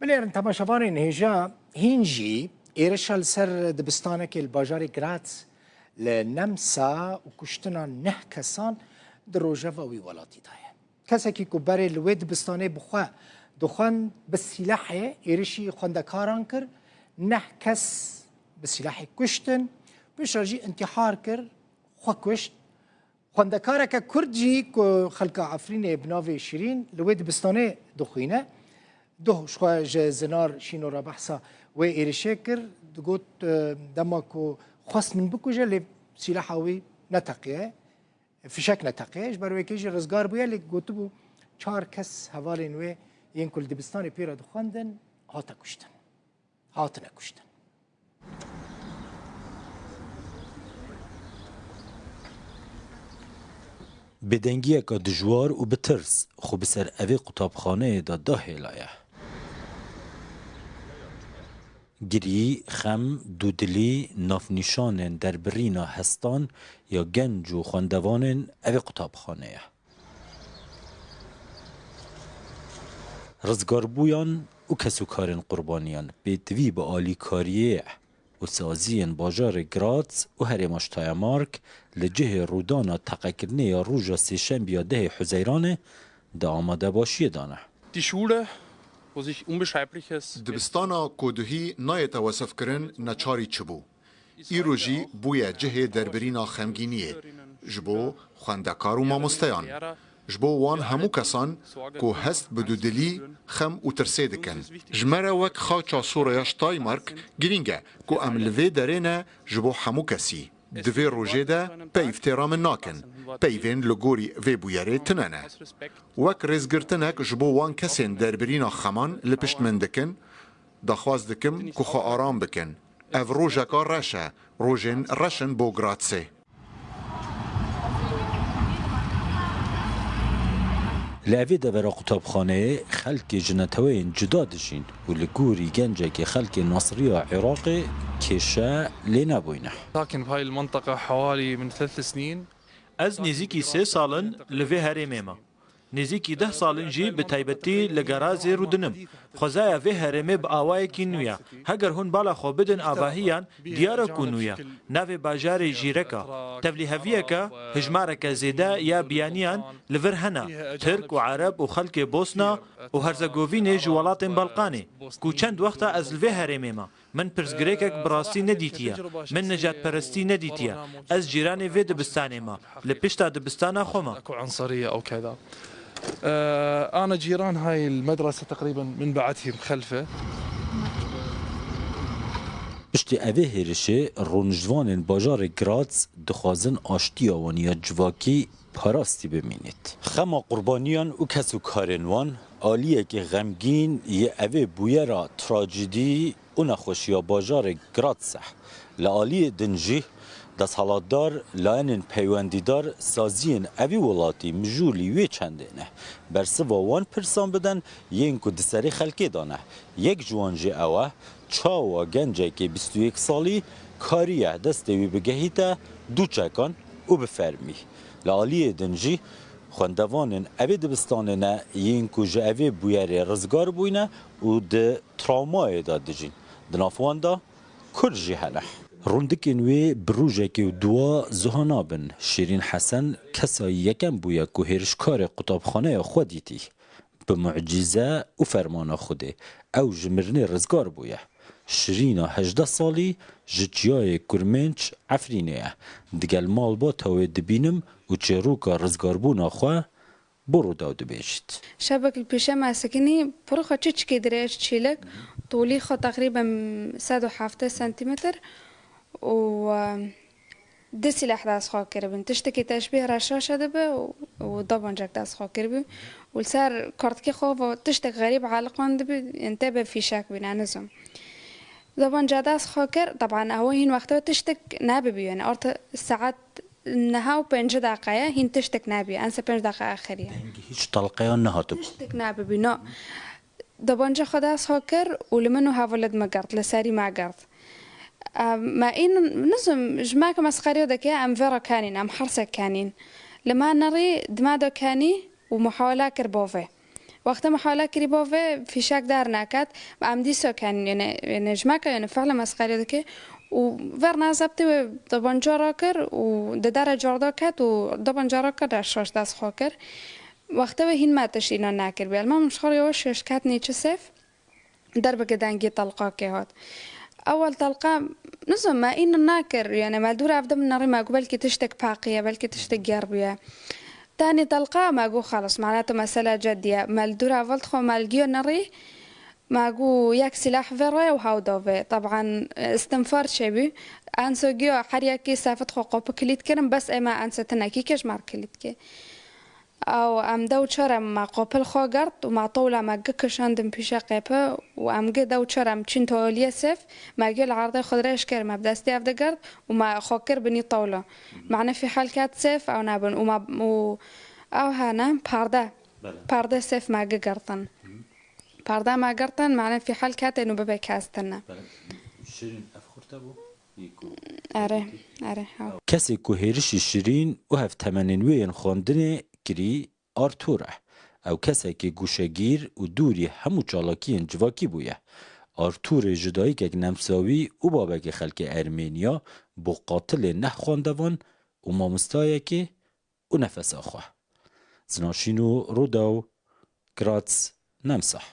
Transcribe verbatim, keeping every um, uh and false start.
Binêrin temaşevanên hêja, hîn jî êrişa li ser dibistanekê li bajarê Graz li Nemsa û kuştina neh kesan di rojeva wî welatî de ye. Kesekî ku berê li wê dibistanê bi xwe dixwend, bi sîlehê êrişî xwendekaran kir, neh kes bi sîlehê kuştin, piştre jî întîhar kir, xwe kuşt. Xwendekareke Kurd jî ku xelka Efrînê bi navê Şirîn li wê dibistanê dixwîne, doh ji xwe ji zinar şîno re behsa wê êrişê kir. Digot, e, dema ku xwest min bikuje, lê sîleha wî neteqiye, fişek neteqiye. Ji ber wê yekê jî rizgar bûye, lê gotibû çar kes hevalên wê yên ku li dibistanê pê re dixwendin, hate kuştin. Hatine kuştin. Bêdengiyeke dijwar û bi tirs xwe bi ser evê qutabxaneyê de dahêlaye. Girî, xem, dûdilî, navnîşanên derbirîna hestan ya genc û xwendevanên evê qutabxanê ye. Rizgarbûyan û kesûkarên qurbaniyan pêtivî bi alîkariyê û saziyên bajarê Graz û herêma Steiermark li cihê rûdana teqekirinê ya roja sêşembiya dehê Huzeyranê di amadebaşiyê de ne. Die Schule, wo sich Unbeschreibliches Dibistana ku duhî nayête wesifkirin neçarî çi bû. Îro jî bûye cihê derbirîna xemgîniyê ji bo xwendekar û mamosteyan, ji bo wan hemû kesan ku hest bi dudilî, xem û tirsê dikin. Ji me re wek xaça Sûreya Steiermark girîng e ku em li vê derê ne ji bo hemû kesî. Di vê rojê de peyv têra min nakin. Peyvên li gorî vê bûyerê tune ne. Wek rêzgirtinek ji bo wan kesên derbirîna xeman li pişt min dikin, daxwaz dikim ku xwe aram bikin. Ev rojeka reş e, rojên reş in bo Grazê. Li evê devera qutabxaneyê xelkê ji neteweyên cuda dijîn û li gorî gencekê xelkê Nasiriya Iraqê kêşe lê nebûyne. ساكن بهاي المنطقة حوالي من ثلاث سنين. Ez nêzîkî sê sal in li vê herêmê me. Nêzîkî deh sal in jî bi taybetî li Gerazê rûdinim. Xwezaya vê herêmê bi awayekî nû ye. Heger hûn bala xwe bidin avahiyan, diyar e ku nû ye. Navê bajarê Jîrek e. Tevlîheviyeke, hijmareke zêde ya biyaniyan li vir hene. Tirk û Ereb û xelkê Bosna û Herzegovînê ji welatên Balkanê, ku çend wext e ez li vê herêmê me. Min pirsgirêkek bi rastî nedîtiye. Min nijadperestî nedîtiye. Ez cîranê vê dibistanê me. Li pişta dibistana xwe me. أكو عنصرية أو كذا. آه، أنا جيران هاي المدرسة تقريبًا من بعدهم خلفه. Piştî evê hêrişê, rûnişvanên bajarê Graz dixwazin aştiya wan ya civakî parastî bimînît. Xema qurbaniyan û kesûkarên wan aliyekî xemgîn yê evê bûyera trajîdî û nexweşiya bajarê Graz e. Li aliyê din jî desthilatdar, layenên peywendîdar, saziyên evî welatî mijûlî wê çendê ne. Bersiva wan pirsan bidin yên ku di serê xelkê de ne. Yek ji wan jî ew e, çawa gencekê bîst û yek salî kariye destê wî bigehîte du çekan û bi fermî. Li aliyê din jî xwendevanên evê dibistanê ne yên ku ji evê bûyerê rizgar bûyne û di trawmayê de dijîn. Di nav wan de Kurd jî hene. Rûndikên wê bi rojekê û dua zuha nabin. Şîrîn Hesen kesa yekem bûye ku hêrişkarê qutabxaneya xwe dîtî. Bi mucîze û fermana Xwedê, ew ji mirinê rizgar bûye. Şirîna hejdeh salî ji çiyayê Kurmênc Efrînê ye. Digel malbata wê dibînim û çîroka rizgarbûna xwe bo Rûdaw dibêjît. شبك البيجامة سكني بروخة تشكي دريش تشيلك، طولي خو تقريبًا مية وسبعين سنتيمتر، و دو سلاح دست خو کربن، تشتكي تشبيه رشاشة دبه و، و ضبنجك دست خو کربن، ولسار كرتكي خو تشتك غريب عالقون دبه، انتبه في شاك بنا نزم. ضبنجة دست خو كر، طبعًا هو هين وقتها تشتك نابي بيون، أرت ساعات نها و پنج دقیقه هین تشتک نبی، انسه پنج دقیقه آخریه. Dengî hîç telqeyan nehatibû. Tiştek nebibî, no. Dabanca xwe dest xwe kir û li min û hevalê me girt, li serî me girt. Em, me î nizim, ji me ke mesxeriya dike, em vê re kenîn, em hersek kenîn. Li me nerî, di me de kenî û muhawela kir bo vê. Wextê me hala kirî bo vê fîşek derneket, em dîsa ken, yani, yani ji me ke, yani, fi'le mesxerê dike û ver nazebtê wê debanca rakir û di dere carda ket û debanca rakir de şaş dest xwe kir. Wextê wê hîn me tişt înan nekir. Bêlma min ji xwe re yewe şêş ket nêçi sêf. Derbeke dengê telqakê hat. Ewel telqa, nizam, me înan nakir, yani, me li dûr ev de min nerî, me got belkî tiştek paqî ye, belkî tiştek ger bûye. Tenê telqa me got xelas, mane tu mesele ceddî ye. Me li dûr evel dixwe me li giya nerî, me got yek sîlah vê re û hewda vê. Taban, e, istinfar çêbû. Enso giya her yekî sefit xwe qopî kilît kirin, bes ê me enso tinekî kê ji me re kilît kê. Ew em dew çar em me qopil xwe girt û me tewla me gi kişandin pîşe qêpe û em gi dew çar em çîn toliyê sêf, me gi li erdê xwe dirêj kir, me bi destî ev digirt û me xwe kir binî tewla. Mane fî hal ket sêf ew nebin û me û ew hene parde. Belê. Parde sêf me gi girtin. Parde me girtin, mane fî hal ketên û bibe kes tine. Belê. Şirîn ev xurte bû? Yê ku Erê, erê, ha. Kesê ku hêrişî şirîn û hevtemenên wê yên xwendinê kirî Artur e. Ew kesekê gûşegîr û dûrî hemû çalakiyên civakî bûye. Arturê ji dayikek nemsawî û babekê xelkê Ermêniya bo qatilê neh xwendevan û mamostayekê û nefesa xwe. Znaşîn û Rûdaw, Graz, Nemsah.